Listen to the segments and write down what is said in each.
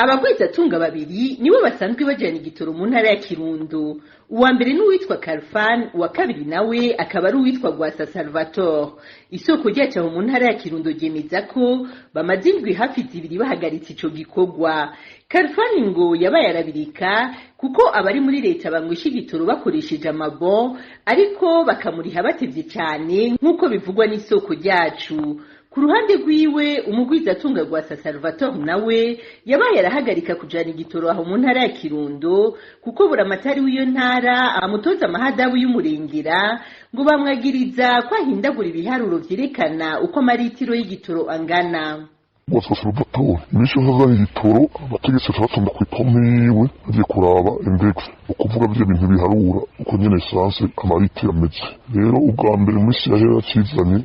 Abagwizatunga babiri nibo basanzwe bajana igitoro mu ntara ya Kirundo. Uwa mbere ni uwitwa Kalfan, uwa kabiri nawe akaba ari uwitwa Gwasa Salvatore. Isoko ryacu aho mu ntara ya Kirundo ryemeza ko bamaze indwi hafi 2 bahagaritse ico gikorwa. Kalfan ngo yabaye arabirika kuko abari muri leta bamwisha igitoro bakoresheje amabon, ariko bakamuriha batevye cane nk'uko bivugwa n'isoko ryacu. Ku ruhande rwiwe, umugwizatunga Gwasa Salvatore nawe yabaye arahagarika kujana igitoro aho mu ntara ya Kirundo kuko buramatari w'iyo ntara amutoza amahadabu y'umurengera, ngo bamwagiriza ko ahindagura ibiharuro vyerekana uko amaritiro y'igitoro angana. Gwasa Salvatore iminsi yose azana igitoro, abategetsi baca batonda kw'ipompe yiwe bagiye kuraba index, ukuvuga vya bintu biharura uko nyene esanse amaritiro ameze. Rero ubwa mbere mu minsi yahera yakizanye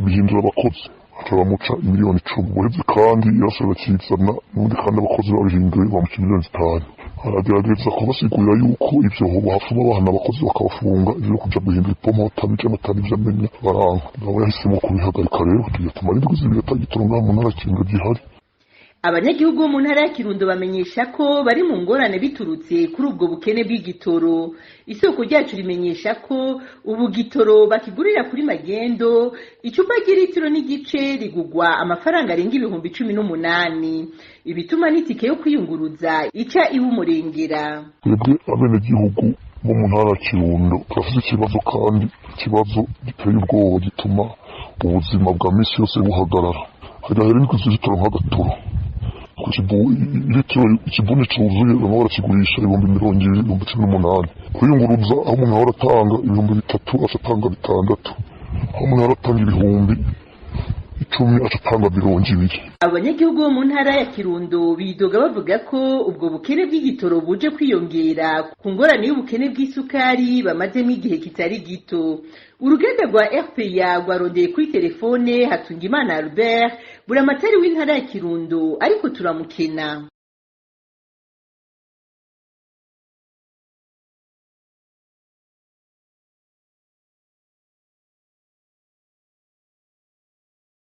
bihindura abakozi, aca bamuca 10 miliyoni. Ubuheze kandi yarasubira akizana n'ubundi, kandi abakozi babihinduye bamuca 5 miliyoni. Aragerageza kubasigurira yuko ivyo bahafuma bahana abakozi bakabafunga, ivyo kuja guhindura ipompo batabije batabije amenya baranka. Nawe yahisemo kubihagarika, rero bigatuma indwi 2 ata gitoro ngaha mu ntara ya Kirundo gihari. Abanyagihugu bo mu ntara ya Kirundo bamenyesha ko bari mu ngorane biturutse kuri ubwo bukene bw'igitoro. Isoko ryacu rimenyesha ko ubu gitoro bakigurira kuri magendo, icupa ry'ilitiro n'igice rigugwa amafaranga arenga 18,000, ibituma n'itike yo kwiyunguruza ica iba umurengera. Twebwe abenegihugu bo mu ntara ya Kirundo turafise ikibazo, kandi ikibazo giteye ubwoba gituma ubuzima bwa misi yose buhagarara. Hagahera indwi 2 turonka agatoro. Litiro ikibuni cuzuye bamwe barakigurisha 20,000, 18,000. Kwiyunguruza, aho umuntu ahora atanga 3000 aca atanga 6000, aho umuntu ahora atanga 10,000 aca atanga 20. Abanyagihugu bo mu ntara ya Kirundo bidoga bavuga ko ubwo bukene bw'igitoro buje kwiyongera ku ngorane y'ubukene bw'isukari bamazemo igihe kitari gito. Uruganda rwa RPA rwarondeye kuri telefone Hatungimana Albert, buramatari w'intara ya Kirundo, ariko turamukena.